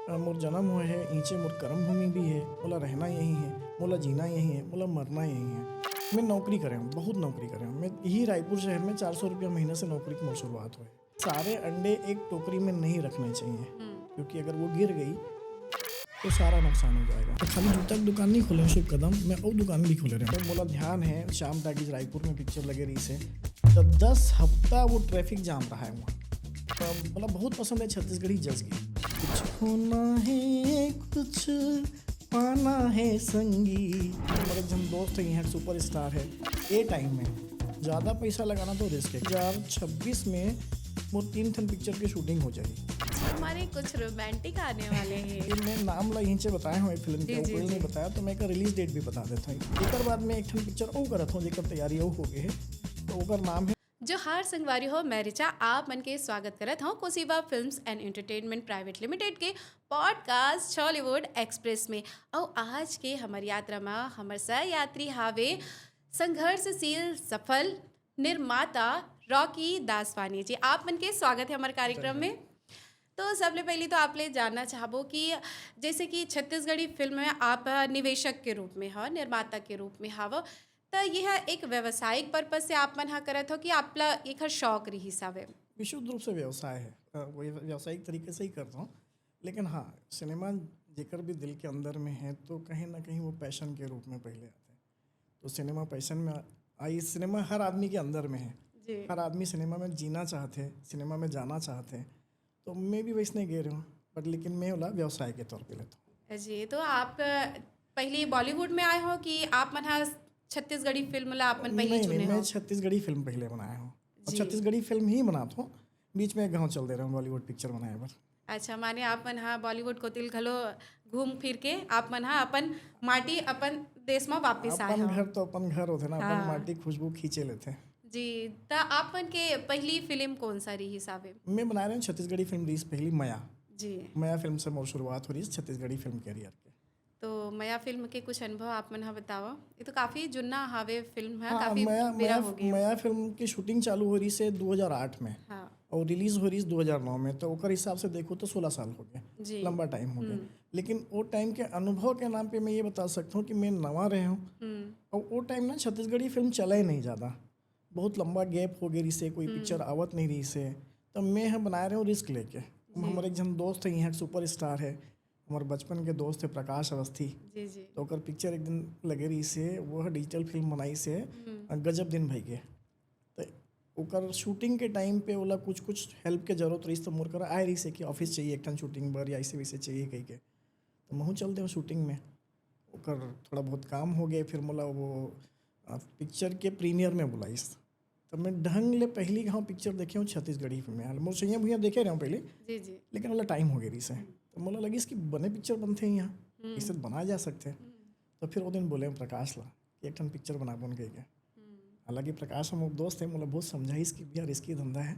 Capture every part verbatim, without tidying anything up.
अ, मोर जन्म होए हे, इहिंचे मोर कर्म भूमि भी हे, मोला रहना यहीं हे, मोला जीना यहीं हे, मोला मरना यहीं हे। मैं नौकरी करे हूँ, बहुत नौकरी करे हूँ। मैं यही रायपुर शहर में चार सौ रुपया महीना से नौकरी की मोर शुरुआत होए। सारे अंडे एक टोकरी में नहीं रखने चाहिए, क्योंकि अगर वो गिर गई तो सारा नुकसान हो जाएगा। तो खाली जूता की दुकान नहीं खोले हूँ शुभ कदम, मैं और दुकान भी खोले रहे हूँ। मोला ध्यान है, श्याम टाकीज रायपुर में पिक्चर लगे रहिसे, तो दस हफ्ता वो ट्रैफिक जाम रहा है वहाँ। तो मतलब बहुत पसंद है छत्तीसगढ़ी जस गीत। कुछ होना है, कुछ पाना है संगी। मोर एक झन दोस्त है, यहाँ सुपरस्टार है। ए टाइम में ज़्यादा पैसा लगाना तो रिस्क है। दो हज़ार छब्बीस में मोर तीन ठन पिक्चर की शूटिंग हो जाही। हमारे कुछ रोमांटिक आने वाले हैं। ये मैं नाम ला इहिंचे बताए हूँ, ये फिल्म के, जी, वो जी, कोई जी। नहीं बताया, तो मैं एक रिलीज डेट भी बता देता हूँ। एकर बाद में एक ठन पिक्चर और करत हूँ, जेकर तैयारी और हो गई है, तो ओकर नाम है जोहार संगवारी हो, मैं रिचा, आप मन के स्वागत करत हूँ Kosiva films and entertainment private limited के पॉडकास्ट छॉलीवुड एक्सप्रेस में। और आज के हमर यात्रा में हमर सह यात्री हावे संघर्षशील सफल निर्माता रॉकी दासवानी जी। आप मन के स्वागत है हमारे कार्यक्रम में। तो सबले पहले तो आप ले जानना चाहबो कि जैसे कि छत्तीसगढ़ी फिल्म में आप निवेशक के रूप में हो, निर्माता के रूप में हव, तो यह एक व्यावसायिक पर्पस से आप मन हा करत हो कि आप ला एकर शौक रिहिस हवे? विशुद्ध रूप से व्यवसाय है, अ, वो व्यावसायिक तरीके से ही करता हूँ। लेकिन हाँ, सिनेमा जेकर भी दिल के अंदर में है, तो कहीं ना कहीं वो पैशन के रूप में पहले आते हैं। तो सिनेमा पैशन में आई, सिनेमा हर आदमी के अंदर में है। जी। हर आदमी सिनेमा में जीना चाहते हैं, सिनेमा में जाना चाहते हैं। तो मैं भी वैसने गे रहे हूँ, बट लेकिन मैं ओला व्यवसाय के तौर पे लेता हूँ। जी, तो आप, अ, पहले बॉलीवुड में आए हो कि आप मन हा छत्तीसगढ़ी फिल्म ला आप मन पहले नहीं, चुने नहीं, मैं हो? छत्तीसगढ़ी फिल्म पहले बनाया हूँ। और जी। छत्तीसगढ़ी फिल्म ही बनाता हूँ। बीच में एक गाँव चल दे रहे हूँ बॉलीवुड पिक्चर बनाए बर। अच्छा, माने आप मन हा बॉलीवुड कोतिल घलो घूम फिर के आप मन हा अपन माटी, अपन देश में वापिस आए अपन हो। घर तो अपन घर होथे ना, अपन हाँ। माटी खुशबू खींचे लेथे। जी, त आप मन के पहली फिल्म कौन सा रिहिस हवे? मैं बनाए रहे हूँ छत्तीसगढ़ी फिल्म रिहिस पहली मया। जी। मया फिल्म से मोर शुरुआत हो रही है छत्तीसगढ़ी फिल्म कैरियर के। तो मया फिल्म के कुछ अनुभव आप मन हा बतावा। ये तो काफी जुन्ना हावे फिल्म है, हाँ, काफी मया, बेरा मया, हो गया। मया फिल्म की शूटिंग चालू हो रही से दो हज़ार आठ में। हाँ। और रिलीज हो रही दो हज़ार नौ में, तो ओकर हिसाब से देखो तो सोलह साल हो गए। जी। लंबा टाइम हो गया। हम्म। लेकिन वो टाइम के अनुभव के नाम पे मैं ये बता सकता हूँ कि मैं नवा रहे हूँ। हम्म। और वो टाइम ना छत्तीसगढ़ी फिल्म चला ही नहीं ज़्यादा, बहुत लंबा गैप हो गया रिसे, कोई हम्म। पिक्चर आवत नहीं रही से। तो मैं ह बनाए रहे हूँ रिस्क लेके। जी। हमारे एक जन दोस्त है, यहाँ सुपरस्टार है, हमारे बचपन के दोस्त है प्रकाश अवस्थी। जी, जी। तो ओकर पिक्चर एक दिन लगे रही से, वो डिजिटल फिल्म बनाई से, हम्म। गजब दिन भई के। तो ओकर शूटिंग के टाइम पे ओला कुछ कुछ हेल्प के जरूरत रही, तो मोर करा आए रही से कि ऑफिस चाहिए एक ठन शूटिंग बर या ऐसे वैसे चाहिए कह के। तो महूँ चल दे शूटिंग में। ओकर थोड़ा बहुत काम हो गए, फिर मोला वो, अ, पिक्चर के प्रीमियर में बुलाइस। तो मैं ढंग ले पहली घाव पिक्चर देखे हूँ छत्तीसगढ़ी फिल्म में। मोर सैया भुइयां देखे रहे हूँ पहले, जी, जी। लेकिन वाला टाइम हो गया रही से। तो मोला लगिस कि बने पिक्चर बनते हैं यहाँ, हम्म। इसे बनाया जा सकते हैं। हम्म। तो फिर वो दिन बोले प्रकाश ला कि एक ठन पिक्चर बना बन गए क्या। हम्म। हालांकि प्रकाश हम दोस्त है, मोला बहुत समझाइस कि भैया रिस्की धंधा है,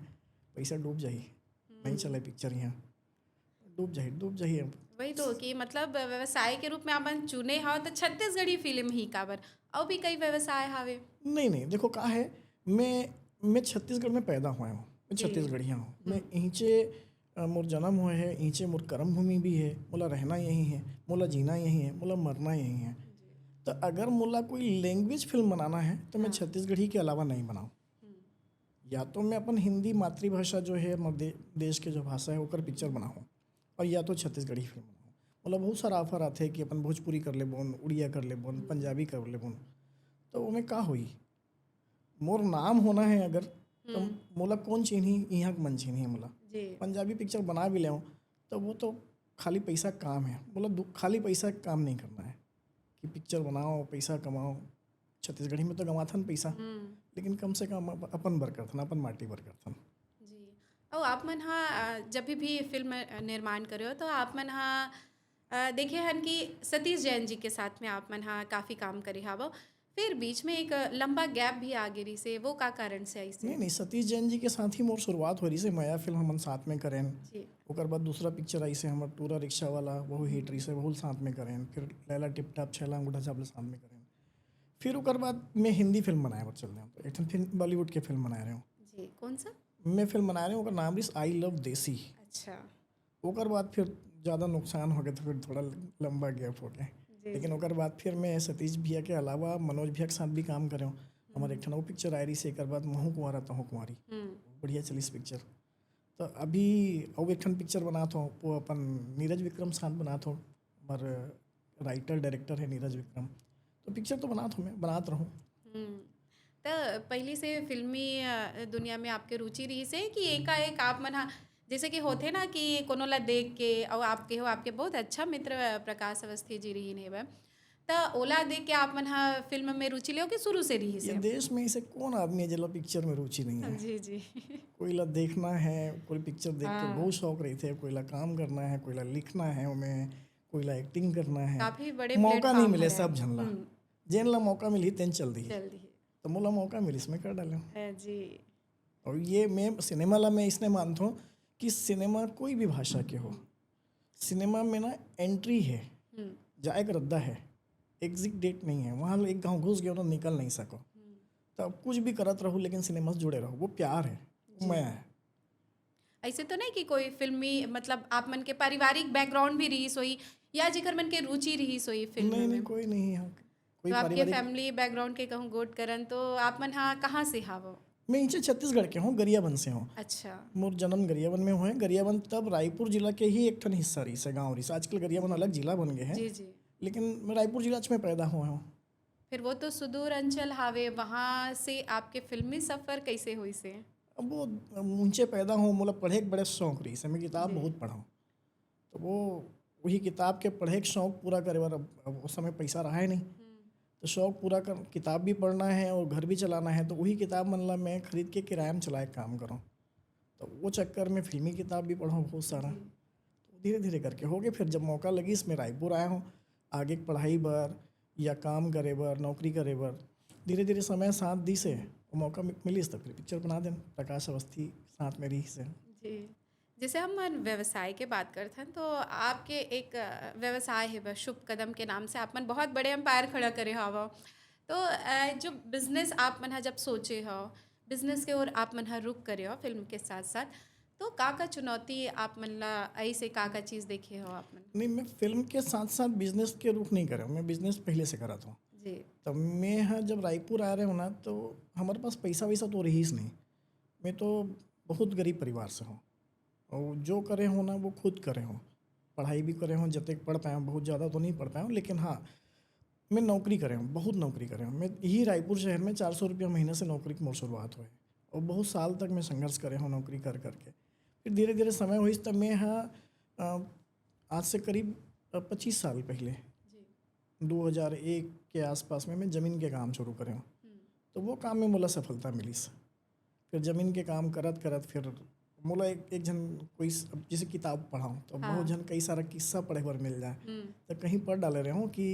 पैसा डूब जाही, हम्म। नहीं चले पिक्चर यहाँ। डूब जाही, डूब जाही अब। वही तो कि मतलब व्यवसाय के रूप में अपन चुने हो तो छत्तीसगढ़ी फिल्म ही काबर, अउ भी कई व्यवसाय हावे। नहीं, नहीं, देखो का है, मैं, मैं छत्तीसगढ़ में पैदा हुआ हूँ, मैं जी। छत्तीसगढ़िया हूँ। मैं हम्म। इहिंचे, अ, मोर जन्म हुआ है, इहिंचे मोर कर्म भूमि भी है, मोला रहना यहीं है, मोला जीना यहीं है, मोला मरना यहीं है। जी। तो अगर मोला कोई लैंग्वेज फिल्म बनाना है तो मैं हाँ। छत्तीसगढ़ी के अलावा नहीं बनाऊँ। हम्म। या तो मैं अपन हिंदी मातृभाषा जो है, हमर दे-, देश के जो भाषा है, ओकर पिक्चर बनाऊँ, और या तो छत्तीसगढ़ी फिल्म बनाऊँ। मतलब बहुत सारा ऑफर आथे कि अपन भोजपुरी कर लेबोन, उड़िया कर लेबोन, हम्म। पंजाबी कर लेबोन। तो ओमे का होई? मोर नाम होना है अगर, तो हम्म। मोला कौन चिन्ही? यहाँ के मन चिन्ही मोला। जी। पंजाबी पिक्चर बना भी लेऊँ, तो वो तो खाली पैसा काम है। मोला दु-, खाली पैसा काम नहीं करना है कि पिक्चर बनाओ, पैसा कमाओ। छत्तीसगढ़ी में तो गंवाथन पैसा, हम्म। लेकिन कम से कम अप-, अपन बर करथन, अपन माटी बर करथन। जी। अउ आप मन हा, अ, जब भी, भी फिल्म, अ, निर्माण करे हो, तो आप मन हा, अ, देखे हन कि सतीश जैन जी के साथ में आप मन हा काफी काम करे हावो, फिर बीच में एक, अ, लंबा गैप भी आ गे रिसे, वो का कारण से आइसे? नहीं, नहीं, सतीश जैन जी के साथ ही मोर शुरुआत हो रही से। मया फिल्म हमन साथ में करेन, जी। ओकर बाद दूसरा पिक्चर आई से हमर टूरा रिक्शा वाला, वो हिट रही से, वो साथ में करेन, फिर लैला टिप टाप, छैला अंगूठा छाप ल साथ में करेन। फिर ओकर बाद मैं हिंदी फिल्म बनाए बर चल रहे हूँ, तो एक ठन फिर बॉलीवुड के फिल्म बनाए रहे हूँ। जी, कौन सा? मैं फिल्म बनाए रहे हूँ, ओकर नाम रिस आई लव देसी। अच्छा। ओकर बाद फिर ज़्यादा नुकसान हो गया, तो फिर थोड़ा लंबा गैप हो गया। लेकिन ओकर बाद फिर मैं सतीश भैया के अलावा मनोज भैया के साथ भी काम करे हूँ। हमारे एक ठन वो पिक्चर आए रही से, एक बार महू कुंवारा तहू कुंवारी, बढ़िया चलिस पिक्चर। तो अभी अउ एक ठन पिक्चर बनात हो, वो अपन नीरज विक्रम साथ बनात हो, हमारे राइटर डायरेक्टर है नीरज विक्रम। तो पिक्चर तो बनात हो, मैं बनात रहूँ। त पहली से फिल्मी दुनिया में आपके रुचि रही से कि एकाएक आप मन हा, जैसे कि होथे ना कि कोनो ला देख के, और आपके हो, आपके बहुत अच्छा मित्र प्रकाश अवस्थी जी रही है, त ओला देख के आप मन हा फिल्म में रुचि ले हो कि शुरू से रही से? देश में ऐसे कौन आदमी है जेला पिक्चर में रुचि नहीं है? जी जी। कोई ला देखना है, कोई पिक्चर देख के बहुत शौक रही थे, कोई ला काम करना है, कोई ला लिखना है, उमें कोई ला एक्टिंग करना है। काफी बड़े मौका नहीं मिले सब झन ला। जेन ला मौका मिली तेन चल दी। चल दी। तो मोला मौका मिलिस, मैं कर डाले हूँ। है जी। और ये मैं सिनेमा ला मैं इसने मानता हूँ कि सिनेमा कोई भी भाषा के हो, सिनेमा में ना एंट्री है, जाए का रद्दा है, एग्जिट गेट नहीं है। वहाँ एक गाँव घुस गया ना, निकल नहीं सको। तो आप कुछ भी करत रहो लेकिन सिनेमा से जुड़े रहो, वो प्यार है, वो मया है। ऐसे तो नहीं कि कोई फिल्मी, मतलब आप मन के पारिवारिक बैकग्राउंड भी रही सोई या जेकर मन के रुचि रही सोई फिल्म नहीं में? नहीं, कोई नहीं है। कोई तो आपके पारिवारिक फैमिली बैकग्राउंड के कहूँ गोठ करन तो आप मन हा कहाँ से हावो? मैं इनसे छत्तीसगढ़ के हूँ, गरियाबंद से हूँ। अच्छा। मोर जन्म गरियाबंद में हुए। गरियाबंद तब रायपुर जिला के ही एक ठन हिस्सा रही से, गाँव रही से। आजकल गरियाबंद अलग जिला बन गए हैं, जी जी। लेकिन मैं रायपुर जिला में पैदा हुआ हूँ। फिर वो तो सुदूर अंचल हावे, वहाँ से आपके फिल्मी सफर कैसे हुई से? अब वो ऊंचे पैदा हो, मोला पढ़े के बड़े शौक रही से, मैं किताब बहुत पढ़ा। तो वो वही किताब के पढ़े के शौक पूरा करे बर, अब, अब उस समय पैसा रहा ही नहीं, तो शौक पूरा कर, किताब भी पढ़ना है और घर भी चलाना है, तो वही किताब मन ला मैं खरीद के किराया में चलाए के काम करूँ। तो वो चक्कर में फिल्मी किताब भी पढ़ा बहुत सारा। तो धीरे धीरे करके हो गए। फिर जब मौका लगिस, मैं रायपुर आया हूँ आगे के पढ़ाई बर या काम करे बर, नौकरी करे बर। धीरे धीरे समय साथ दिस हे, वो मौका मि-, मिलिस, तो फिर पिक्चर बना देन। प्रकाश अवस्थी साथ में रही से। जी। जैसे हम मन व्यवसाय के बात करथन तो आपके एक अ, व्यवसाय है बस शुभ कदम के नाम से, आप मन बहुत बड़े एम्पायर खड़ा करे हव। तो अ, जो बिजनेस आप मन हा जब सोचे हो, बिजनेस के ओर आप मन हा रुख करे हो फिल्म के साथ साथ, तो का का चुनौती आप मन ला ऐसे का का चीज देखे हो आप मन? नहीं, मैं फिल्म के साथ साथ बिजनेस के रुख नहीं करे हूँ, मैं बिजनेस पहले से करत हूँ। जी। तब मैं ह जब रायपुर आ रहे हूँ ना, तो हमारे पास पैसा वैसा तो रहीस नहीं। मैं तो बहुत गरीब परिवार से हूँ, और जो करे हूँ ना वो खुद करे हूँ। पढ़ाई भी करे हूँ, जतेक पढ़ पाया हूँ, बहुत ज़्यादा तो नहीं पढ़ पाया हूँ, लेकिन हाँ, मैं नौकरी करे हूँ, बहुत नौकरी करे हूँ। मैं यही रायपुर शहर में चार सौ रुपया महीने से नौकरी की मोर शुरुआत हुई, और बहुत साल तक मैं संघर्ष करे हूँ नौकरी कर करके। फिर धीरे धीरे समय होइस, तब मैं ह अ, आज से करीब अ, पच्चीस साल पहले, दो हज़ार एक के आसपास में मैं जमीन के काम शुरू करे हूँ। तो वो काम में मोला सफलता मिलिस। फिर जमीन के काम करत करत फिर मोला एक, एक झन कोई स-, अब जैसे किताब पढ़ाऊँ तो बहुत झन कई सारा किस्सा पढ़े बर मिल जाए। तो कहीं पढ़ डाले रहे हूँ कि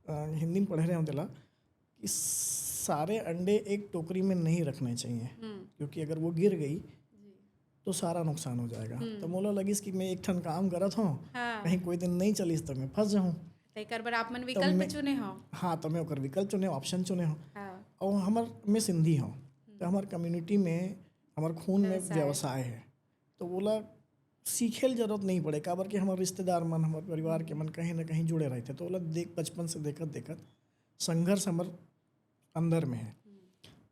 अ, हिंदी में पढ़े रहे हूँ तेला कि सारे अंडे एक टोकरी में नहीं रखने चाहिए, क्योंकि अगर वो गिर गई तो सारा नुकसान हो जाएगा। तो मोला लगिस कि मैं एक ठन काम करत हूँ, हाँ। कहीं कोई दिन नहीं चलिस तो मैं फंस जाऊँ। तेकर बर आप मन विकल्प मैं- चुने हो। हाँ, तो मैं ओकर विकल्प चुने हूँ, ऑप्शन चुने हूँ। हाँ। और हमर मैं सिंधी हूँ, तो हमार कम्युनिटी में, हमार खून में व्यवसाय। व्यवसाय है, तो ओला सीखे ल जरूरत नहीं पड़े, काबर कि हमार रिश्तेदार मन, हमार परिवार के मन कहीं ना कहीं जुड़े रहते, तो ओला देख, बचपन से देखत देखत संघर्ष हमर अंदर में है।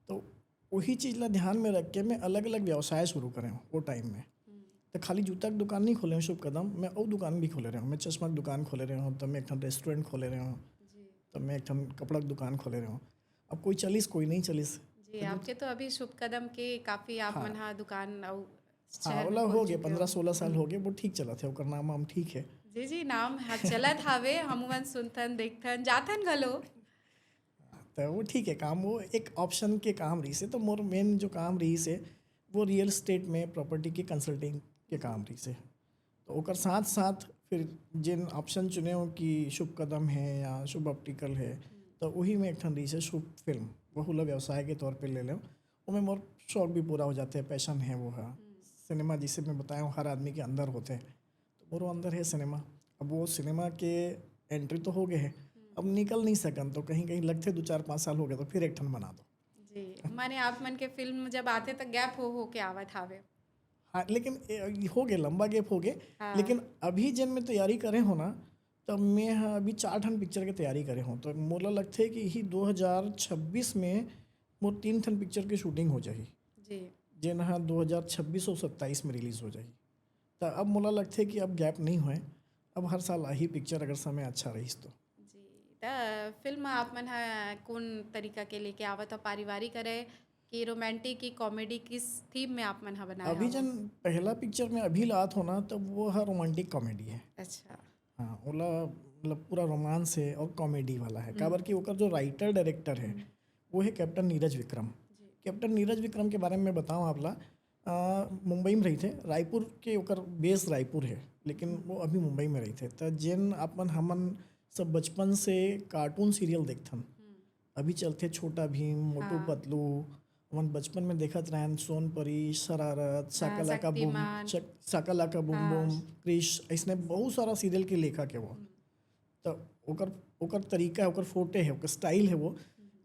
तो वही चीज़ ला ध्यान में रख के मैं अलग अलग व्यवसाय शुरू करे हूँ वो टाइम में। तो खाली जूता के दुकान नहीं खोले हूँ शुभ कदम, मैं और दुकान भी खोले रहे हूँ। मैं चश्मा के दुकान खोले रहे हूँ, तो मैं एक ठन रेस्टोरेंट खोले रहे हूँ, तो मैं एक ठन कपड़ा के दुकान खोले रहे हूँ। अब कोई चलिस, कोई नहीं चलिस। जी, आपके तो अभी शुभ कदम के काफी आप मन हा दुकान अउ हाँ, ओला हो गए, पंद्रह सोलह साल हो गए, वो ठीक चलत है, ओकर नाम वाम ठीक है। जी जी, नाम हा चलत हावे, हमू मन सुनथन, देखथन, जाथन घलो। तो वो ठीक है काम, वो एक ऑप्शन के काम रही से। तो मोर मेन जो काम रही से वो रियल एस्टेट में प्रॉपर्टी के कंसल्टिंग के काम रही से। तो ओकर साथ साथ फिर जिन ऑप्शन चुने हो कि शुभ कदम है या शुभ ऑप्टिकल है, तो वही में एक ठन रही से शुभ फिल्म, वहू ला व्यवसाय के तौर पे ले लें। ओमे मोर शौक भी पूरा हो जाते हैं, पैशन है वो है। सिनेमा जिसे मैं बताया हूँ हर आदमी के अंदर होते हैं, तो मोरो अंदर है सिनेमा। अब वो सिनेमा के एंट्री तो हो गए है, अब निकल नहीं सकन, तो कहीं कहीं लगते दो चार पाँच साल हो गए तो फिर एक ठन बना दो। जी, माने आप मन के फिल्म जब आते तो गैप हो हो के आवत हावे। हाँ, लेकिन ए, हो गए, लंबा गैप हो गए। हाँ। लेकिन अभी जेन मैं तैयारी करे हो ना, तब मैं ह अभी चार ठन पिक्चर के तैयारी करे हो, तो मोला लगथे कि ही दो हज़ार छब्बीस में मोर तीन ठन पिक्चर के शूटिंग हो जाही, जी। जेन ह दो हज़ार छब्बीस और सत्ताईस में रिलीज हो जाही। तो अब मोला लगथे कि अब गैप नहीं होए, अब हर साल आही पिक्चर, अगर समय अच्छा रहिस तो। जी। त फिल्म आप मन ह कौन तरीका के लेके आवत हो, पारिवारिक हरे कि रोमांटिक कि कॉमेडी, किस थीम में आप मन ह बनाए अभी हव? जन पहला पिक्चर में अभी लात हो ना, तब वो ह रोमांटिक कॉमेडी है। अच्छा। हाँ, ओला मतलब पूरा रोमांस है और कॉमेडी वाला है, काबर कि ओकर जो राइटर डायरेक्टर है, वो है कैप्टन नीरज विक्रम। कैप्टन नीरज विक्रम के बारे में बताऊँ आप ला, अ, मुंबई में रहिथे, रायपुर के, ओकर बेस रायपुर है, लेकिन वो अभी मुंबई में रहिथे। त जेन अपन हमन सब बचपन से कार्टून सीरियल देखथन, अभी चलथे छोटा भीम, मोटू हाँ। पतलू, हमन बचपन में देखत रहन सोनपरी, शरारत, शाकालाका बूम, शक्तिमान। शक-, शाकालाका बूम हाँ। बूम, क्रिश, ऐसने बहुत सारा सीरियल के लेखक है वो। तो ओकर ओकर तरीका है, ओकर फोटे है, ओकर स्टाइल है वो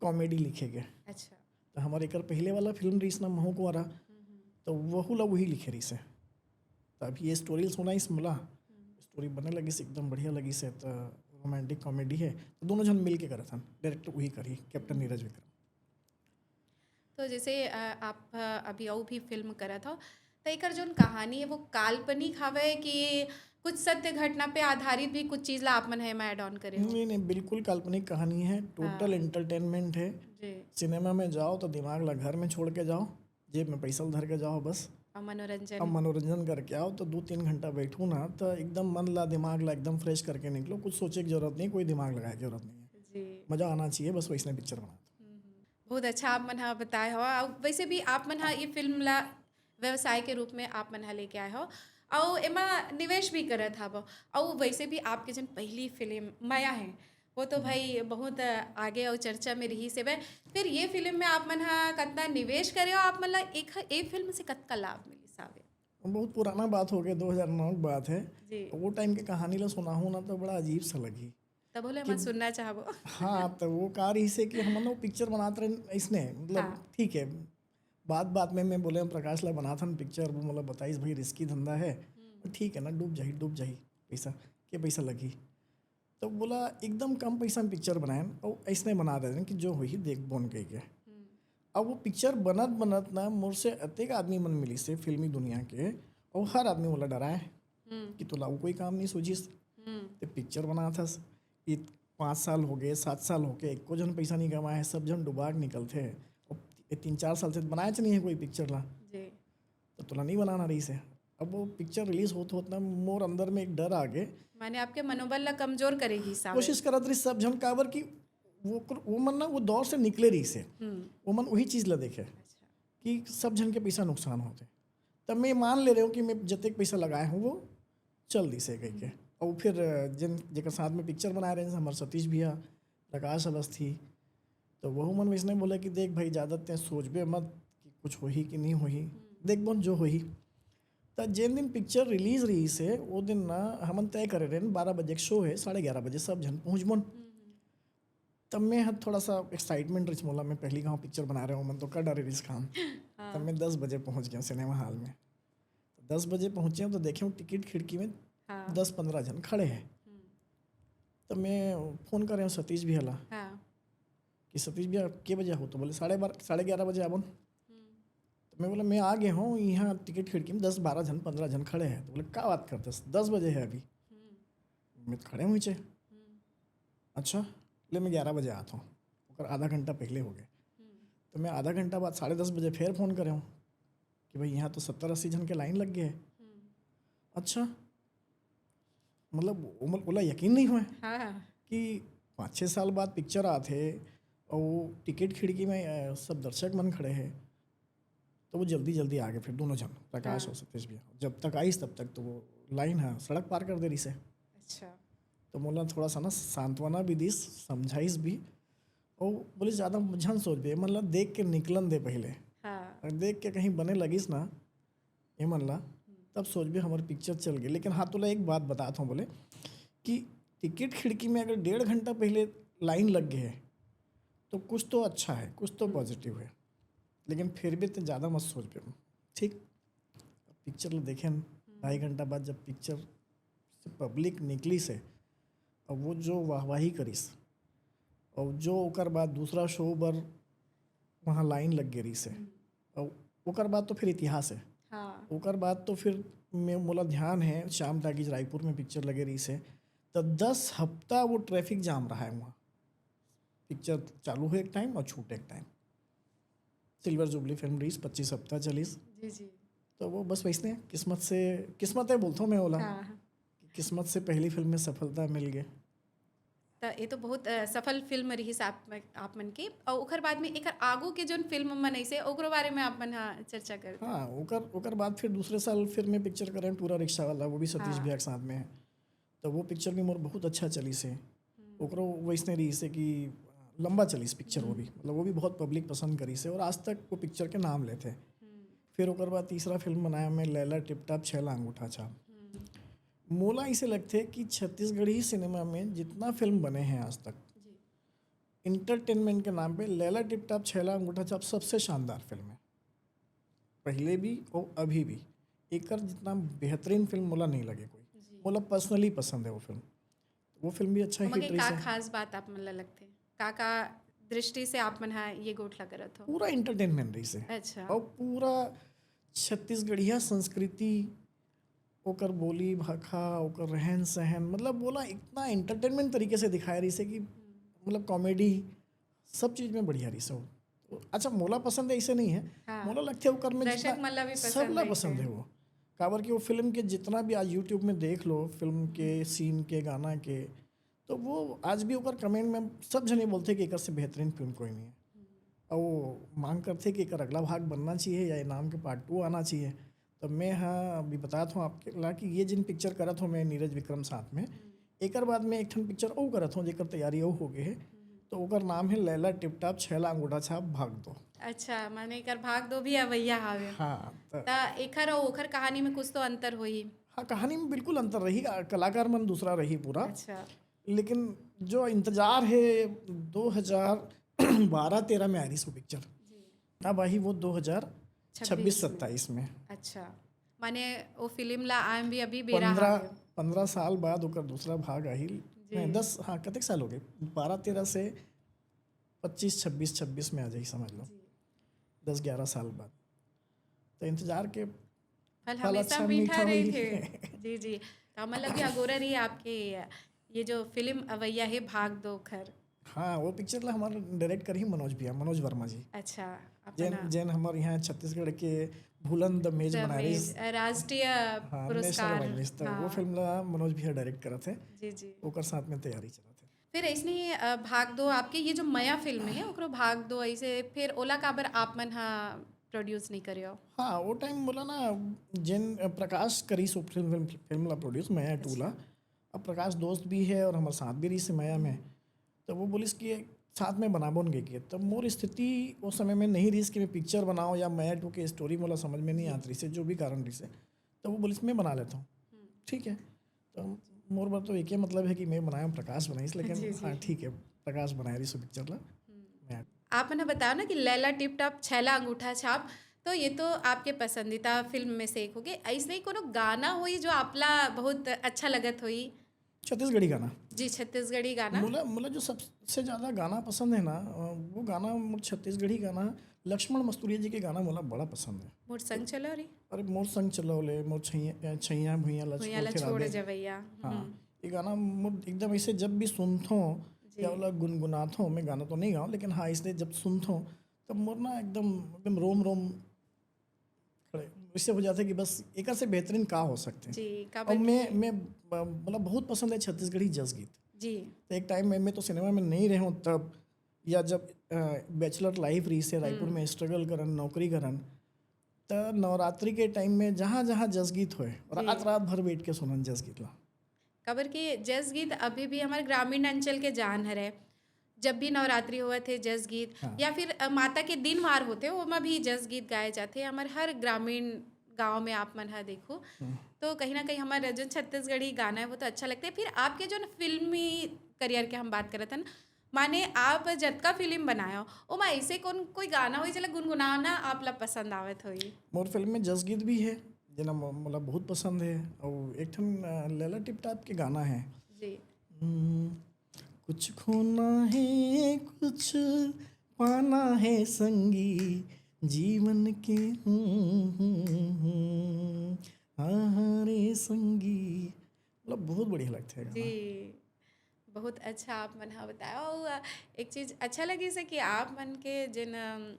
कॉमेडी लिखे के। अच्छा। तो हमारे एकर पहले वाला फिल्म रहीस ना महू कुंवारा, तो वहू ला वही लिखे रहीस है। तो अब ये स्टोरी सुनाइस मोला, स्टोरी बने लगिस, एकदम बढ़िया लगिस है। तो रोमांटिक कॉमेडी है, तो दोनों जन मिल के करत हन, डायरेक्ट वही करही, कैप्टन नीरज विक्रम। तो जैसे अ, आप अ, अभी अउ भी फिल्म करत हो, तो एकर जोन कहानी है वो काल्पनिक हवे कि कुछ सत्य घटना पे आधारित भी कुछ चीज ला आप मन ह एमा ऐड ऑन करे हो? नहीं नहीं, बिल्कुल काल्पनिक कहानी है, टोटल हाँ। एंटरटेनमेंट है। जी। सिनेमा में जाओ तो दिमाग ला घर में छोड़ के जाओ, जेब में पैसा धर के जाओ बस। और मनोरंजन। अब मनोरंजन करके आओ तो दो तीन घंटा बैठू ना, तो एकदम मन ला, दिमाग ला एकदम फ्रेश करके निकलो। कुछ सोचे की जरूरत नहीं, कोई दिमाग लगाए की जरूरत नहीं है। जी। मजा आना चाहिए, बस वैसने पिक्चर बनाओ। बहुत अच्छा आप मन ह बताए हो। और वैसे भी आप मन ह ये फिल्म ला व्यवसाय के रूप में आप मन ह लेके आए हो, और एमा निवेश भी करत हव। और वैसे भी आपके जन पहली फिल्म माया है, वो तो भाई बहुत आगे और चर्चा में रहीस हवे। फिर ये फिल्म में आप मन ह कतना निवेश करे हो, आप मन ला एक ए फिल्म से कतका लाभ मिलिस हवे? बहुत पुराना बात हो गया, दो हज़ार नौ की बात है। जी। वो टाइम के कहानी ला सुनाहूँ ना तो बड़ा अजीब सा लगी। तब बोले हम सुनना चाहबो। हाँ, तो वो का रहीस है कि हमन वो पिक्चर बनात रहे इसने, मतलब हाँ। ठीक है, बात बात में मैं बोले हम प्रकाश ला बनात हन पिक्चर, वो मोला बताइस भाई रिस्की धंधा है। ठीक है ना, डूब जाही, डूब जाही पैसा, के पैसा लगी। तो बोला एकदम कम पैसा में पिक्चर बनाए और ऐसने बना देते कि जो होही देखबोन कह के। अब वो पिक्चर बनत बनत ना मोर से अतेक आदमी मन मिलिस हे फिल्मी दुनिया के, और हर आदमी मोला डराए कि तोला वो कोई काम नहीं सूझिस, ते पिक्चर बनात हस। इत पाँच साल हो गए, सात साल हो गए, एको झन पैसा नहीं कमाए है, सब झन डुबा के निकलथे। और ये तीन चार साल से बनाएच नहीं है कोई पिक्चर ला, जी। तो तोला नहीं बनाना रहीस हे। अब वो पिक्चर रिलीज होत होत ना मोर अंदर में एक डर आ गए। माने आपके मनोबल ला कमजोर करेगी सावे। कोशिश करत रही सब झन, काबर कि वो वो मन ना वो दौर से निकले रहीस हे, वो मन वही चीज ला देखे कि सब झन के पैसा नुकसान होते। तब मैं मान ले रहे हूँ कि मैं जतेक पैसा लगाए हूँ वो चल दिस हे कह के। और फिर जिन जेकर साथ में पिक्चर बनाए रहे हमारे सतीश भैया, प्रकाश अवस्थी, तो वहू मन वैसने बोले कि देख भाई, ज़्यादा ते सोचबे मत कि कुछ होही कि नहीं होही, देखबोन जो होही। त जेन दिन पिक्चर रिलीज रहीस हे, वो दिन ना हमन तय करे रहेन, बारह बजे के शो है, साढ़े ग्यारह बजे सब झन पहुँचबोन। तब मैं ह थोड़ा सा एक्साइटमेंट रहीस मोला, मैं पहली गाँव पिक्चर बना रहे हूँ, मन तो कर डरे रहीस काम। तब मैं दस बजे पहुँच गया सिनेमा हॉल में। तो दस बजे पहुँचे हूँ तो देखे हूँ टिकट खिड़की में हाँ। दस पंद्रह झन खड़े हैं। तो मैं फोन करे हूँ सतीश भैया ला हाँ। कि सतीश भैया के बजे हो, तो बोले साढ़े बारह, साढ़े ग्यारह बजे आबोन। तो मैं बोला मैं आ गया हूँ, यहाँ टिकट खिड़की में दस बारह झन, पंद्रह झन खड़े हैं। तो बोले का बात करते, दस बजे है अभी, मैं तो खड़े हूँ नीचे। अच्छा, ले मैं ग्यारह बजे आता हूँ। ओकर आधा घंटा पहले हो गए। तो मैं आधा घंटा बाद साढ़े दस बजे फिर फोन करे हूँ कि भाई यहाँ तो सत्तर अस्सी झन के लाइन लग गए है। अच्छा, मतलब ओमन, ओला यकीन नहीं हुए हाँ। कि पाँच छः साल बाद पिक्चर आत हे और टिकट खिड़की में अ, सब दर्शक मन खड़े हैं। तो वो जल्दी जल्दी आ गए फिर दोनों झन, प्रकाश और सतीश भैया। जब तक आइस तब तक तो वो लाइन है सड़क पार कर दे रहीस हे। अच्छा। तो मोला थोड़ा सा ना सांत्वना भी दिस, समझाइस भी। और बोले ज़्यादा झन सोचबे, ये मन ला देख के निकलन दे पहले। हाँ। और देख के कहीं बने लगिस ना ये मन ला, तब सोचबे हमारी पिक्चर चल गई। लेकिन हाँ, तोला एक बात बतात हूँ बोले कि टिकट खिड़की में अगर डेढ़ घंटा पहले लाइन लग गए है तो कुछ तो अच्छा है, कुछ तो पॉजिटिव है। लेकिन फिर भी तो ज़्यादा मत सोचबे। ठीक, पिक्चर ल देखेन, ढाई घंटा बाद जब पिक्चर से पब्लिक निकलिस हे, अब वो जो वाहवाही करिस, और जो ओकर बाद दूसरा शो बर वहाँ लाइन लग गे रहिस हे, और ओकर बाद तो फिर इतिहास हे। हाँ। ओकर बाद तो फिर मैं, मोला ध्यान हे, श्याम टाकीज रायपुर में पिक्चर लगे रहिस हे, तो दस हफ्ता वो ट्रैफिक जाम रहा है वहाँ। पिक्चर चालू हो एक टाइम और छूट एक टाइम। सिल्वर जुबली फिल्म रहिस, पच्चीस हफ्ता चलिस। जी जी। तो वो बस वैसने किस्मत से, किस्मत हे बोलथों मैं ओला, हाँ। कि किस्मत से पहली फिल्म में सफलता मिल गई। तो ये तो बहुत अ, सफल फिल्म रहिस आप, आप मन के। और ओकर बाद में एकर आगू के जोन फिल्म मन ऐसे, ओकरो बारे में आप मन हा चर्चा कर। हाँ, ओकर ओकर बाद फिर दूसरे साल फिर मैं पिक्चर करें टूरा रिक्शा वाला, वो भी सतीश हाँ। भैया के साथ में है। तो वो पिक्चर भी मोर बहुत अच्छा चलिस हे। ओकरो वैसने रहिस हे कि लंबा चलिस पिक्चर, वो भी, मतलब, वो भी बहुत पब्लिक पसंद करिस हे और आज तक वो पिक्चर के नाम लेथे। फिर ओकर बाद तीसरा फिल्म बनाया मैं, लैला टिप टाप छैला अंगूठा छाप। मोला ऐसे लगथे कि छत्तीसगढ़ी सिनेमा में जितना फिल्म बने हैं आज तक, जी। एंटरटेनमेंट के नाम पे लैला टिप टाप छैला अंगूठा छाप सबसे शानदार फिल्म है, पहले भी और अभी भी। एकर जितना बेहतरीन फिल्म मोला नहीं लगे कोई। जी। मोला पर्सनली पसंद है वो फिल्म, वो फिल्म भी अच्छा ओमा हिट के का रहिस हे। खास बात आप मन ला लगथे, का का दृष्टि से आप मन हा ये गोठ ला करत हो? पूरा एंटरटेनमेंट रहिस हे। अच्छा। और पूरा छत्तीसगढ़िया संस्कृति, ओकर बोली भाखा, ओकर रहन सहन, मतलब, बोला, इतना एंटरटेनमेंट तरीके से दिखाए रहिस हे कि, मतलब, कॉमेडी, सब चीज में बढ़िया रहिस हे वो। अच्छा, मोला पसंद है, ऐसे नहीं है। हाँ। मोला लगथे ओकर में दर्शक जितना मन ला भी पसंद सबला है पसंद इसे। है वो। काबर कि वो फिल्म के जितना भी आज YouTube में देख लो, फिल्म के सीन के, गाना के, तो वो आज भी ओकर कमेंट में सब जने बोलथे कि एकर से बेहतरीन फिल्म कोई नहीं है। और वो मांग करथे कि एकर अगला भाग बनना चाहिए या ये नाम के पार्ट टू आना चाहिए। तो मैं, हाँ, अभी बतात हूँ आपके ला कि ये जिन पिक्चर करत हूँ मैं नीरज विक्रम साथ में, एकर बाद में एक ठन पिक्चर और करत हूँ जेकर तैयारी और हो गए है। तो ओकर नाम है लैला टिप टाप छैला अंगूठा छाप भाग दो। अच्छा, माने एकर भाग दो भी अवैया हावे। हाँ, तो त एखर और ओखर कहानी में कुछ तो अंतर होही। हाँ, कहानी में बिल्कुल अंतर रही, आ, कलाकार मन दूसरा रही पूरा। अच्छा। लेकिन जो इंतजार है, दो हज़ार बारह तेरह में आ रही सो पिक्चर, जी। अब आई वो दो हज़ार छब्बीस छब्बीस में। सत्ताईस में। अच्छा, माने वो फिल्म ला आए भी अभी बेरा पंद्रह हावे। पंद्रह साल बाद ओकर दूसरा भाग आही। नहीं, दस, हाँ, कतेक साल हो गए, बारह तेरह से पच्चीस छब्बीस, छब्बीस में आ जाही, समझ लो, जी। दस ग्यारह साल बाद। तो इंतजार के फल फल हमेशा अच्छा मीठा मीठा रही होई। थे। जी जी। तो मतलब भी अगोरा रही आपके ये जो फिल्म अवैया है भाग दो खर। हाँ, वो पिक्चर ला हमारे डायरेक्ट कर ही मनोज भैया, मनोज वर्मा जी, अच्छा। जैन अपना जैन हमारे यहाँ छत्तीसगढ़ के भूलन द मेज बनाए रहिस। राष्ट्रीय हाँ, नेशनल पुरस्कार। अवार्ड मिलता है। वो हाँ। फिल्म ला मनोज भैया डायरेक्ट करत है। जी जी। ओकर साथ में तैयारी चलत है। फिर ऐसे ही अ, भाग दो आपके ये जो मया फिल्म है ओकरो भाग दो ऐसे फिर ओला काबर आप मन हा प्रोड्यूस नहीं करे हो? हाँ, वो टाइम बोला ना, जेन प्रकाश करी सो फिल्म फिल्म फिल्म ला प्रोड्यूस, मया टू ला। अब प्रकाश दोस्त भी है और हमारे साथ भी रहिस मया में, तो वो बोलिस कि साथ में बनाबो न के। तब मोर स्थिति उस समय में नहीं रहिस कि मैं पिक्चर बनाऊँ या मया टू के स्टोरी मोला समझ में नहीं आत रहिस, जो भी कारण रहिस, तो वो बोलिस मैं बना लेता हूँ। ठीक है, तो मोर बार तो एक ही मतलब है कि मैं बनाया, प्रकाश बनाइस, लेकिन जी, जी। हाँ, ठीक है, प्रकाश बनाए रहिस पिक्चर ला। मैं आप मन बताओ ना कि लैला टिप टाप छैला अंगूठा छाप, तो ये तो आपके पसंदीदा फिल्म में से एक हो गए। ऐसे ही कोनो गाना होई जो आपला बहुत अच्छा लगत होई? छत्तीसगढ़ी गाना। जी, छत्तीसगढ़ी गाना। मोला मोला जो सबसे ज़्यादा गाना पसंद है ना, अ, वो गाना मोर छत्तीसगढ़ी गाना, लक्ष्मण मस्तुरिया जी के गाना मोला बड़ा पसंद है। मोर संग चलो रे। अरे, मोर संग चलो ले, मोर छैया, छैया भुइयां ला भुइयां ला छोड़ के छोड़ राधे। जवैया। हाँ, ये गाना मोर एकदम ऐसे जब भी सुनथो या ओला गुनगुनाथो, मैं गाना तो नहीं गाऊँ, लेकिन हाँ, इसलिए जब सुनथो तब मोर ना एकदम एकदम रोम रोम खड़े इससे हो जाता है कि बस एकर से बेहतरीन का हो सकते हैं। जी, का और मैं मैं मतलब बहुत पसंद है छत्तीसगढ़ी जस गीत। जी। तो एक टाइम में मैं तो सिनेमा में नहीं रहे हूँ तब, या जब बैचलर लाइफ रहिस हे, रायपुर में स्ट्रगल करन, नौकरी करन, तो नवरात्रि के टाइम में जहाँ जहाँ जस गीत होए, रात रात भर बैठ के सुनन जस गीत ला। काबर कि जस गीत अभी भी हमारे ग्रामीण अंचल के जान हरे। जब भी नवरात्रि होवत हे, जस गीत हाँ। या फिर अ, माता के दिन वार होथे, ओमा भी जस गीत गाए जाथे। हमारे हर ग्रामीण गांव में आप मन ह देखो, तो कहीं ना कहीं हमारा जो छत्तीसगढ़ी गाना है वो तो अच्छा लगता है। फिर आपके जो फिल्मी करियर के हम बात करत हन, माने आप जतका फिल्म बनायो, ओमा ऐसे कौन कोई गाना होई जेला गुनगुनाना आप ला पसंद आवत होई? मोर फिल्म में जस गीत भी है, जेन ह मो-, मोला बहुत पसंद हे। अउ एक ठन, अ, लैला टिपटाप के गाना हे, जी। हम्म, कुछ खोना है, कुछ पाना है संगी, जीवन के, हम्म, हम्म, हम्म, हाँ, हाँ रे संगी। मतलब, बहुत बढ़िया लगथे गाना। जी, बहुत अच्छा आप मन ह बताया। अउ, अ, एक चीज अच्छा लगिस हे कि आप मन के जेन, अम,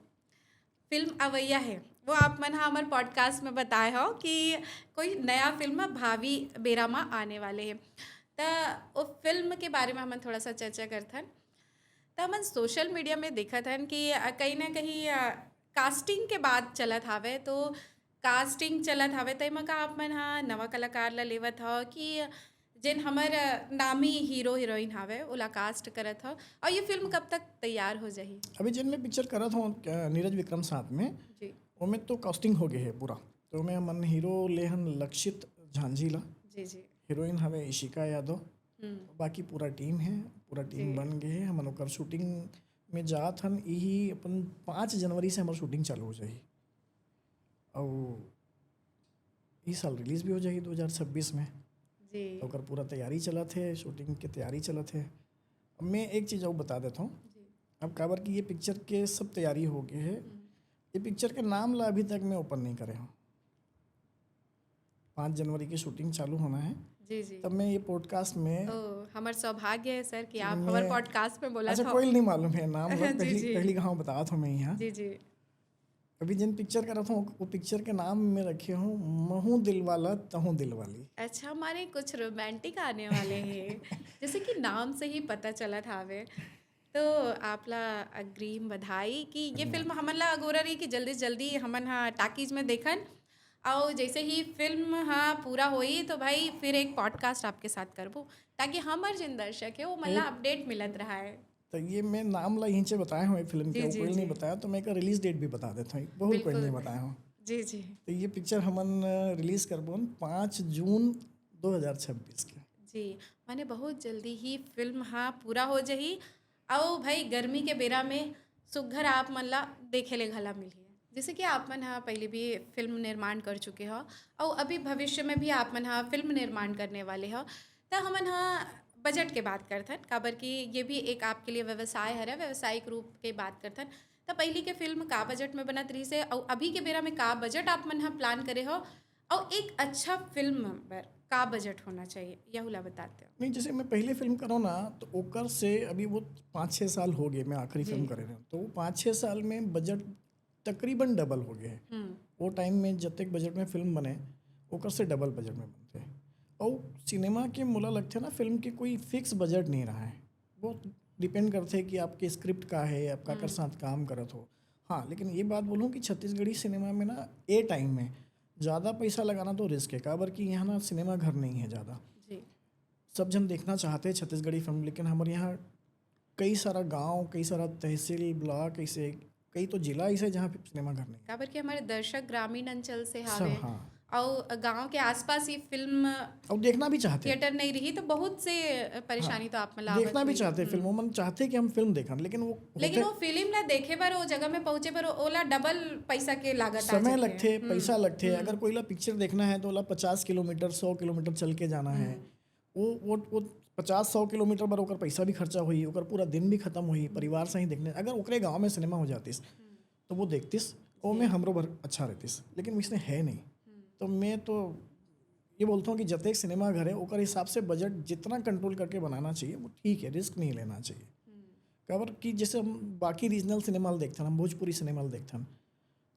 फिल्म अवैया हे, वो आप मन ह हमर पॉडकास्ट में बताए हो कि कोई नया फिल्म भावी बेरा म आने वाले हे। त वो फिल्म के बारे में हमन थोड़ा सा चर्चा करथन। त हमन सोशल मीडिया में देखत हन कि, अ, कहीं ना कहीं, अ, कास्टिंग के बात चलत हावय, तो कास्टिंग चलत हावय, त एमा का आप मन ह नवा कलाकार ला लेवत हव कि जेन हमर, अ, नामी हीरो हीरोइन हावय, ओला कास्ट करत हव? अउ ये फिल्म कब तक तैयार हो जाही? अभी जेन मैं पिक्चर करत हूँ, अ, नीरज विक्रम साथ में, जी। ओमे तो कास्टिंग हो गए है पूरा। तो ओमे हमन हीरो ले हन लक्षित झांझी ला, जी, जी। हीरोइन हवे इशिका यादव। हम्म। बाकी पूरा टीम है, पूरा टीम जी। बन गए है। हमन ओकर शूटिंग में जात हन, यही अपन पाँच जनवरी से हमर शूटिंग चालू हो जाही। अउ इस साल रिलीज भी हो जाही दो हज़ार छब्बीस में। जी। तो ओकर पूरा तैयारी चलत है, शूटिंग के तैयारी चलत है। अब मैं एक चीज़ और बता देता हूँ। जी। अब काबर कि ये पिक्चर के सब तैयारी हो गए है। हम्म। ये पिक्चर के नाम ला अभी तक मैं ओपन नहीं करे हूँ। पाँच जनवरी की शूटिंग चालू होना है, जी, जी। तब मैं ये पॉडकास्ट में ओ, हमर सौभाग्य है सर कि आप मैं हमर पॉडकास्ट में बोला अच्छा, था। कोई नहीं मालूम है नाम ला, जी, पहली, जी। पहली कहाँ बतावत हूँ मैं यहाँ। जी, जी। अभी जिन पिक्चर करत हूँ, वो पिक्चर के नाम में रखे हूँ, महू दिलवाला तहू दिलवाली। अच्छा, माने कुछ रोमांटिक आने वाले हैं, जैसे कि नाम से ही पता चलत हावे। तो आप ला अग्रिम बधाई कि ये फिल्म हमन ला अगोरा रही कि जल्दी से जल्दी हमन हा टाकीज में देखन, और जैसे ही फिल्म हा पूरा होई तो भाई फिर एक पॉडकास्ट आपके साथ करबो, ताकि हमर जिन दर्शक है वो मन ला अपडेट मिलत रहा है। तो ये मैं नाम ला यहीं से बताए हूँ, ये फिल्म के जी, वो जी, कोई जी। नहीं बताया, तो मैं एक रिलीज डेट भी बता देता हूँ, बहुत कोई बिल्कुल। नहीं बताया हूँ। जी, जी। तो ये पिक्चर हमन रिलीज करबो पाँच जून दो हज़ार छब्बीस के। जी, माने बहुत जल्दी ही फिल्म हा पूरा हो जाही। अउ भाई, गर्मी के बेरा में सुग्घर आप मन ला देखे ले घला मिलही। जैसे कि आप मन हा पहले भी फिल्म निर्माण कर चुके हो, अउ अभी भविष्य में भी आप मन हा फिल्म निर्माण करने वाले हो, त हमन हा बजट के बात करथन, काबर कि ये भी एक आपके लिए व्यवसाय हरे, व्यवसायिक रूप के बात करथन। त पहली के फिल्म का बजट में बनत रहिस हे, अउ अभी के बेरा में का बजट आप मन हा प्लान करे हो, अउ एक अच्छा फिल्म बर का बजट होना चाहिए, यहू ला बताते हो। नहीं, जैसे मैं पहले फिल्म करो ना, तो ओकर से अभी वो पाँच छः साल हो गए, मैं आखिरी जी। फिल्म करे रहे हूँ, तो वो पाँच छः साल में बजट तकरीबन डबल हो गए है। हम्म। वो टाइम में जतेक बजट में फिल्म बने, ओकर से डबल बजट में बनते। और सिनेमा के मोला लगथे ना, फिल्म के कोई फिक्स बजट नहीं रहा है, वो डिपेंड करथे कि आपके स्क्रिप्ट का है, आप काकर हम्म। साथ काम करत हो। हाँ, लेकिन ये बात बोलूँ कि छत्तीसगढ़ी सिनेमा में ना, ए टाइम में ज़्यादा पैसा लगाना तो रिस्क है, काबर कि यहाँ ना सिनेमा घर नहीं है ज़्यादा। जी। सब झन देखना चाहते हैं छत्तीसगढ़ी फिल्म, लेकिन हमारे यहाँ कई सारा गांव, कई सारा तहसील, ब्लॉक, ऐसे कई तो जिला ऐसे जहाँ पे सिनेमा घर नहीं है। काबर कि हमारे दर्शक ग्रामीण अंचल से सब, हावे, हाँ। और गांव के आसपास ही फिल्म और देखना भी चाहते हैं। थिएटर नहीं रही, तो बहुत से परेशानी तो आप मन ला देखना आवत भी होही। चाहते हैं हम्म। फिल्म, वो मन चाहते हैं कि हम फिल्म देखन, लेकिन वो लेकिन होते वो फिल्म ला देखे बर, वो जगह में पहुंचे बर, ओला डबल पैसा के लागत आ समय जाथे। लगथे, हम्म, पैसा लगथे। हम्म। अगर कोई ला पिक्चर देखना है तो ओला पचास किलोमीटर, सौ किलोमीटर चल के जाना है। हम्म। वो वो वो पचास सौ किलोमीटर बर ओकर पैसा भी खर्चा होई, ओकर पूरा दिन भी खत्म होई परिवार से ही देखने। अगर ओकरे गांव में सिनेमा हो जातिस, हम्म। तो वो देखतिस, वो में हमरो बर अच्छा रहतिस, लेकिन वैसे है नहीं। हम्म। तो मैं तो ये बोलता हूँ कि जतेक सिनेमा घर है, ओकर हिसाब से बजट जितना कंट्रोल करके बनाना चाहिए, वो ठीक है, रिस्क नहीं लेना चाहिए। हम्म। काबर कि जैसे हम बाकी रीजनल सिनेमा ल देखथन, हम भोजपुरी सिनेमा ल देखथन,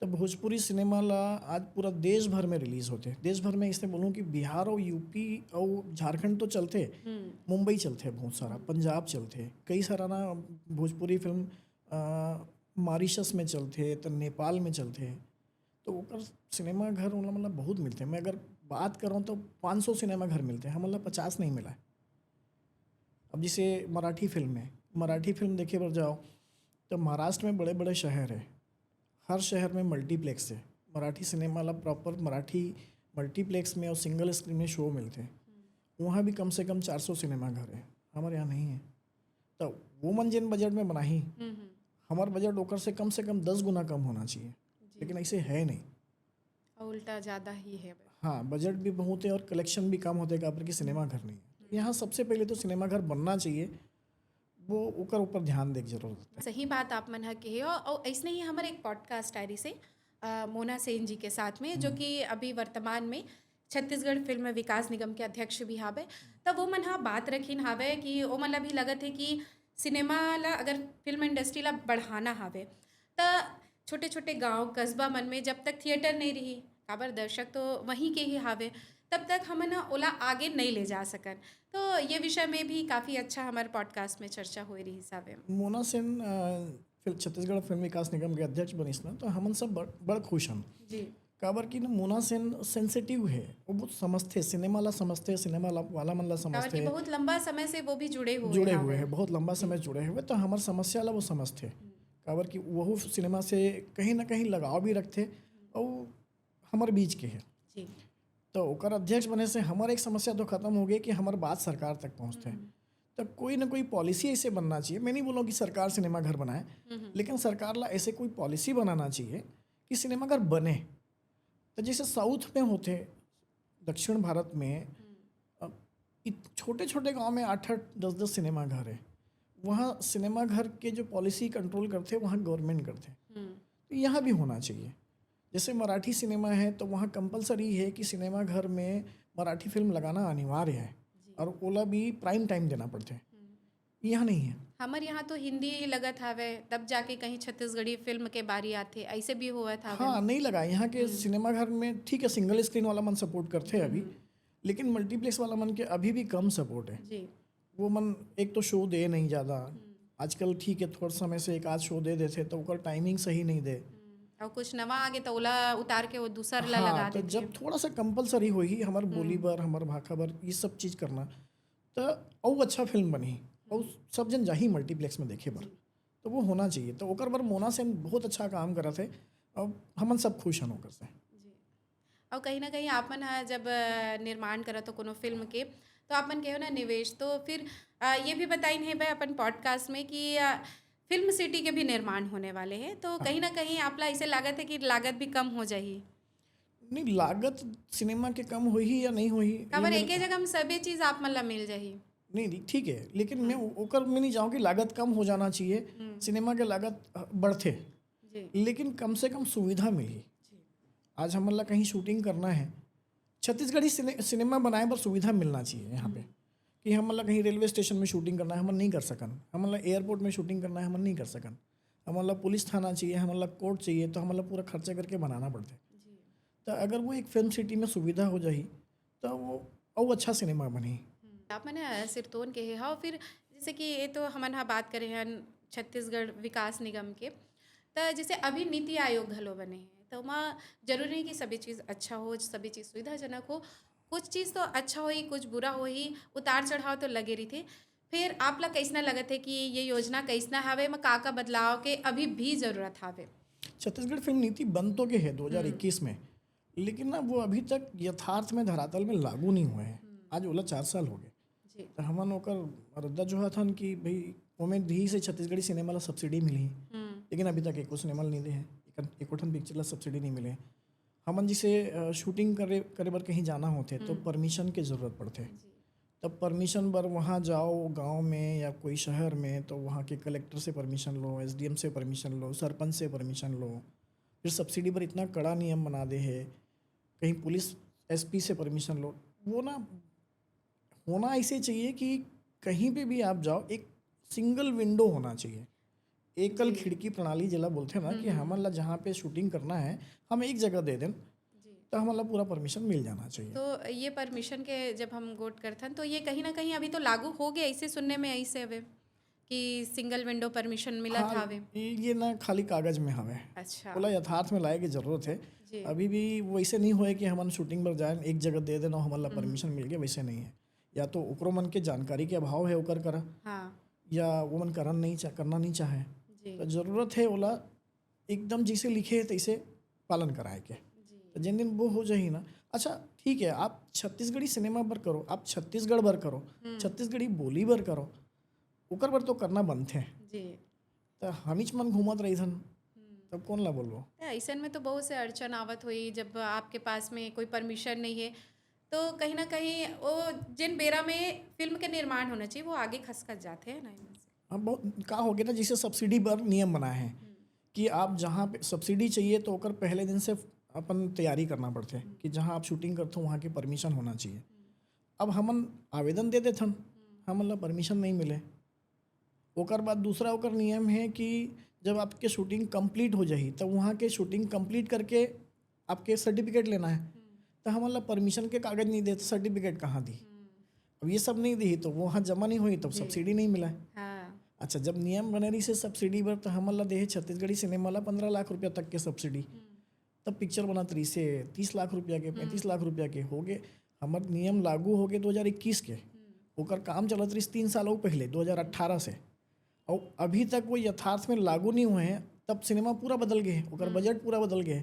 तो भोजपुरी सिनेमा ला आज पूरा देश भर में रिलीज होते। देश भर में इसने बोलूँ कि बिहार और यूपी और झारखंड तो चलते, हम्म। मुंबई चलते बहुत सारा, पंजाब चलते, कई सारा ना भोजपुरी फिल्म, अ, मॉरिशस में चलते, तो नेपाल में चलते। तो ओकर सिनेमा घर ओला मतलब बहुत मिलते हैं। मैं अगर बात करूँ तो पाँच सौ सिनेमा घर मिलते हैं, हमन ला पचास नहीं मिला है। अब जैसे मराठी फिल्म है, मराठी फिल्म देखे बर जाओ तो महाराष्ट्र में बड़े बड़े शहर है, हर शहर में मल्टीप्लेक्स है। मराठी सिनेमा ला प्रॉपर मराठी मल्टीप्लेक्स में और सिंगल स्क्रीन में शो मिलते हैं। वहाँ भी कम से कम चार सौ सिनेमा घर है, हमारे यहाँ नहीं है। तो वो मन जेन बजट में बनाही, हम्म, हम्म। हमार बजट ओकर से कम से कम दस गुना कम होना चाहिए, जी। लेकिन ऐसे है नहीं। और उल्टा ज्यादा ही है। हाँ, बजट भी बहुत है और कलेक्शन भी कम होथे, काबर कि सिनेमा घर नहीं है। तो यहाँ सबसे पहले तो सिनेमा घर बनना चाहिए, वो ओकर ऊपर ध्यान दे के जरूरत है। सही बात आप मन ह कहे हो। और ऐसने ही हमर एक पॉडकास्ट आय रिहिसे, अ, मोना सेन जी के साथ में, जो कि अभी वर्तमान में छत्तीसगढ़ फिल्म विकास निगम के अध्यक्ष भी हावे। तब वो मन ह बात रखिन हावे कि ओ मन ला भी लगत है कि सिनेमा ला, अगर फिल्म इंडस्ट्री ला बढ़ाना हावे, त छोटे-छोटे गांव, कस्बा मन में जब तक थिएटर नहीं रही, काबर दर्शक तो वहीं के ही हावे, तब तक हमन ह ओला आगे नहीं ले जा सकन। तो ये विषय में भी काफ़ी अच्छा हमर पॉडकास्ट में चर्चा होए रहिस हावे। मोना सेन, अ, फिल-, छत्तीसगढ़ फिल्म विकास निगम के अध्यक्ष बनिस ना, तो हमन सब बड़, बड़ खुश हन। जी। काबर कि ना, मोना सेन सेंसिटिव है, वो बहुत समझथे, सिनेमा ला समझथे, सिनेमा ला, वाला मन ला काबर कि समझथे। बहुत लंबा समय से वो भी जुड़े हुए जुड़े हावे। हुए हैं, बहुत लंबा समय जुड़े हुए, तो हमर समस्या ला वो समझथे। काबर कि वहू सिनेमा से कहीं ना कहीं लगाव भी रखथे, और हमर बीच के है। जी। तो ओकर अध्यक्ष बने से हमर एक समस्या तो खत्म हो गई कि हमर बात सरकार तक पहुँचथे। तो कोई ना कोई पॉलिसी ऐसे बनना चाहिए। मैं नहीं बोलूँ कि सरकार सिनेमा घर बनाए, लेकिन सरकार ला ऐसे कोई पॉलिसी बनाना चाहिए कि सिनेमा घर बने। तो जैसे साउथ में होथे, दक्षिण भारत में, अ, इत-, छोटे-छोटे गांव में आठ आठ, दस दस सिनेमा घर है। वहाँ सिनेमा घर के जो पॉलिसी कंट्रोल करथे, वहाँ गवर्नमेंट करथे। तो यहाँ भी होना चाहिए। जैसे मराठी सिनेमा है, तो वहाँ कंपलसरी है कि सिनेमा घर में मराठी फिल्म लगाना अनिवार्य है, और ओला भी प्राइम टाइम देना पड़थे। यहाँ नहीं है। हमर यहाँ तो हिंदी लगत हावे, तब जाके कहीं छत्तीसगढ़ी फिल्म के बारी आथे, ऐसे भी होवत हावे। हाँ, नहीं लगा। यहाँ के सिनेमा घर में ठीक है, सिंगल स्क्रीन वाला मन सपोर्ट करथे अभी, लेकिन मल्टीप्लेक्स वाला मन के अभी भी कम सपोर्ट है। जी। वो मन एक तो शो दे नहीं ज़्यादा, आजकल ठीक है, थोड़ा समय से एक आध शो दे देथे, तो ओकर टाइमिंग सही नहीं दे। और कुछ नवा आगे तो ओला उतार के वो दूसर ला हाँ, लगा तो देथे। जब थोड़ा सा कंपलसरी होही हमर बोली बर, हमर भाखा बर, ये सब चीज़ करना, तो अउ अच्छा फिल्म बनही, अउ सब जन जाही मल्टीप्लेक्स में देखे बर, तो वो होना चाहिए। तो ओकर बर मोना सेन बहुत अच्छा काम करत हे, अब हमन सब खुश हन ओकर से। जी। और कहीं ना कहीं आप मन ह जब, अ, निर्माण करत हो कोनो फिल्म के, तो आप मन कहे हो ना निवेश, तो फिर, अ, ये भी बताइन हे भाई अपन पॉडकास्ट में कि, अ, फिल्म सिटी के भी निर्माण होने वाले हैं, तो कहीं ना कहीं आप ला ऐसे लागत है कि लागत भी कम हो जाही। नहीं, लागत सिनेमा के कम होही या नहीं होही, ये काबर मेरे- एके जगह में सबे चीज आप मन ला मिल जाही। नहीं, नहीं, ठीक है, लेकिन मैं ओ-, ओकर में नहीं जाऊँ कि लागत कम हो जाना चाहिए। सिनेमा के लागत, अ, बढ़थे, जी। लेकिन कम से कम सुविधा मिली। आज हमन ला कहीं शूटिंग करना है, छत्तीसगढ़ी सिने-, सिनेमा बनाए बर सुविधा मिलना चाहिए यहाँ पे, कि हमन ला कहीं रेलवे स्टेशन में शूटिंग करना है, हमन नहीं कर सकन। हमन ला एयरपोर्ट में शूटिंग करना है, हमन नहीं कर सकन। हमन ला पुलिस थाना चाहिए, हमन ला कोर्ट चाहिए, तो हमन ला पूरा खर्चा करके बनाना पड़थे। तो अगर वो एक फिल्म सिटी में सुविधा हो जाही, तो वो अउ अच्छा सिनेमा बनही। आप मन ह सिरतोन के हे हव, फिर जैसे कि ये तो हमन ह बात करे हन छत्तीसगढ़ विकास निगम के, त जैसे अभी नीति आयोग घलो बने हे, तो ओमा जरूरी नहीं कि सभी चीज़ अच्छा हो, सभी चीज़ सुविधाजनक हो, कुछ चीज़ तो अच्छा होही, कुछ बुरा होही, उतार चढ़ाव तो लगे रहिथे। फिर आप ला कैसना लगत हे कि ये योजना कैसना हावे, एमा का का बदलाव के अभी भी जरूरत हावे? छत्तीसगढ़ फिल्म नीति बन तो के है दो हज़ार इक्कीस में, लेकिन ना वो अभी तक यथार्थ में धरातल में लागू नहीं हुए हैं। आज ओला चार साल हो गए। जी। तो हमन ओकर रद्दा जोहत हन कि भाई, ओमे धी से छत्तीसगढ़ी सिनेमा ला सब्सिडी मिली, लेकिन अभी तक एको सिनेमा ला नहीं दे है, एक, एको ठन पिक्चर ला सब्सिडी नहीं मिले। हमन जिसे, अ, शूटिंग करे, करे बर कहीं जाना होथे, तो परमिशन के जरूरत पड़थे। तब परमिशन बर वहाँ जाओ गांव में या कोई शहर में, तो वहाँ के कलेक्टर से परमिशन लो, एसडीएम से परमिशन लो, सरपंच से परमिशन लो। फिर सब्सिडी पर इतना कड़ा नियम बना दे है, कहीं पुलिस, एसपी से परमिशन लो। वो ना होना ऐसे चाहिए कि कहीं पे भी आप जाओ, एक सिंगल विंडो होना चाहिए, एकल खिड़की प्रणाली जेला बोलथे ना, कि हमन ला जहाँ पे शूटिंग करना है, हम एक जगह दे देन, तो हमन ला पूरा परमिशन मिल जाना चाहिए। तो ये परमिशन के जब हम गोठ करथन, तो ये कहीं ना कहीं अभी तो लागू हो गया, ऐसे सुनने में ऐसे हवे कि सिंगल विंडो परमिशन मिलत हाँ, हावे। ये, ये ना खाली कागज में हवे, अच्छा। ओला यथार्थ में लाए के जरूरत है। जी। अभी भी वैसे नहीं होए कि हमन शूटिंग पर जाए, एक जगह दे देना, हमन ला परमिशन मिल गया, वैसे नहीं है। या तो ओकरो मन के जानकारी के अभाव है ओकर करा, हाँ। या वो मन करन नहीं चा-, करना नहीं चाहे। जी। तो जरूरत है ओला एकदम जैसे लिखे है तैसे पालन कराए के। तो जिन दिन वो हो जाही ना, अच्छा ठीक है, आप छत्तीसगढ़ी सिनेमा बर करो, आप छत्तीसगढ़ बर करो, छत्तीसगढ़ी बोली बर करो, ओकर बर तो करना बनथे। जी। तो हमीच मन घूमत रहिथन, तब कौन ला बोलबो? ऐसन में तो बहुत से अड़चन आवत होई, जब आपके पास में कोई परमिशन नहीं है, तो कहीं ना कहीं वो जिन बेरा में फिल्म के निर्माण होना चाहिए, वो आगे खसकत जाते हैं ना। अब बहुत का हो गया ना, जैसे सब्सिडी पर नियम बनाए हैं कि आप जहाँ पे सब्सिडी चाहिए, तो ओकर पहले दिन से अपन तैयारी करना पड़ते हैं कि जहाँ आप शूटिंग करते हो, वहाँ की परमिशन होना चाहिए। अब हमन आवेदन दे देथन, हमन ला परमिशन नहीं मिले। ओकर बाद दूसरा ओकर नियम है कि जब आपके शूटिंग कंप्लीट हो जाही, तब वहाँ के शूटिंग कंप्लीट करके आपके सर्टिफिकेट लेना है। तो हमन ला परमिशन के कागज नहीं देते, सर्टिफिकेट कहाँ दी? अब ये सब नहीं दी तो वो वहाँ जमा नहीं हुई, तब सब्सिडी नहीं मिला है। हाँ। अच्छा, जब नियम बने रही से सब्सिडी बर, तो हमन ला देहे छत्तीसगढ़ी सिनेमा ला पंद्रह लाख रुपया तक के सब्सिडी। तब पिक्चर बनत रही से तीस लाख रुपया के, पैंतीस लाख रुपया के हो गए। हमर नियम लागू हो गए दो हज़ार इक्कीस के, ओकर काम चलत रही तीन साल और पहले, दो हज़ार अठारह से, और अभी तक वो यथार्थ में लागू नहीं हुए हैं। तब सिनेमा पूरा बदल गए, ओकर बजट पूरा बदल गए।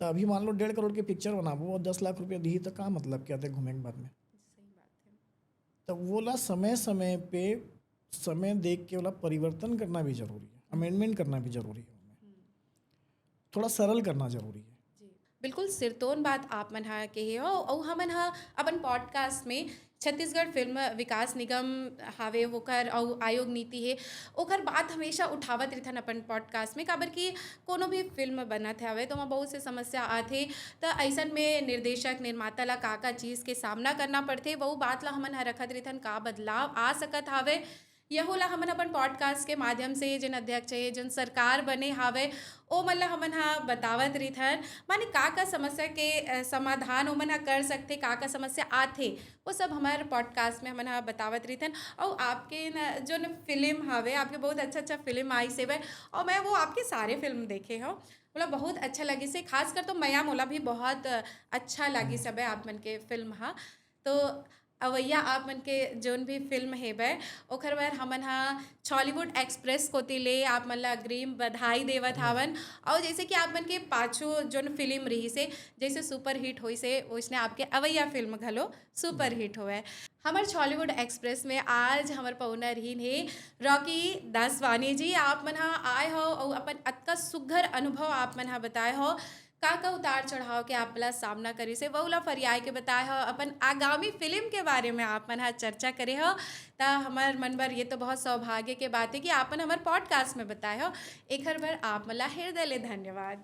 तो अभी मान लो डेढ़ करोड़ के पिक्चर बनाबो और दस लाख रुपया दी, तो का मतलब क्या थे घूमे के बाद में? सही बात है। तो वो ला समय समय पे समय देख के ओला परिवर्तन करना भी जरूरी है, अमेंडमेंट करना भी जरूरी है, ओमे थोड़ा सरल करना जरूरी है। जी, बिल्कुल सिरतोन बात आप मन ह कहे हो। अउ हमन ह अपन पॉडकास्ट में छत्तीसगढ़ फिल्म विकास निगम हावे, ओकर अउ आयोग नीति हे, ओकर बात हमेशा उठावत रहिथन अपन पॉडकास्ट में, काबर कि कोनो भी फिल्म बनत हवे तो ओमा बहुत से समस्या आथे। त अइसन में निर्देशक निर्माता ला का का चीज़ के सामना करना पड़थे, वो बात ला हमन ह रखत रहिथन, का बदलाव आ सकत हावे। यहू ला हमन अपन पॉडकास्ट के माध्यम से जेन अध्यक्ष हे, जेन सरकार बने हावय, ओ मन ला हमन ह बतावत रहिथन, माने का का समस्या के अ, समाधान ओमन ह कर सकथे, का का समस्या आथे, वो सब हमर पॉडकास्ट में हमन ह बतावत रहिथन। अउ आपके न जोन फिल्म हावे, आपके बहुत अच्छा अच्छा फिल्म आइस हेवय, और मैं वो आपके सारे फिल्म देखे हूँ, मतलब बहुत अच्छा लगिस हे। खासकर तो मया मोला भी बहुत अच्छा लगिस हवे आप मन के फिल्म हा। तो अवैया आप मन के जोन भी फिल्म हेबे, ओखर बर हमन ह छॉलीवुड एक्सप्रेस कोति ले आप मन ला अग्रिम बधाई देवत हावन। और जैसे कि आप मन के पाछू जोन फिल्म रहिस हे, जैसे सुपर हिट होइस हे, वैसने आपके अवैया फिल्म घलो सुपर हिट होवे। हमर छॉलीवुड एक्सप्रेस में आज हमर पहुना रहिन हे रॉकी दासवानी जी। आप मन ह आए हो और अपन अतका सुघर अनुभव आप मन ह बताए हो, का का उतार चढ़ाव के आप ला सामना करिस हे, वहू ला फरियाए के बताए हो, अपन आगामी फिल्म के बारे में आप मन ह चर्चा करे हो, त हमर मन बर ये तो बहुत सौभाग्य के बात है कि आप मन हमर पॉडकास्ट में बताए हो। एखर बर आप मन ला हृदय ले धन्यवाद।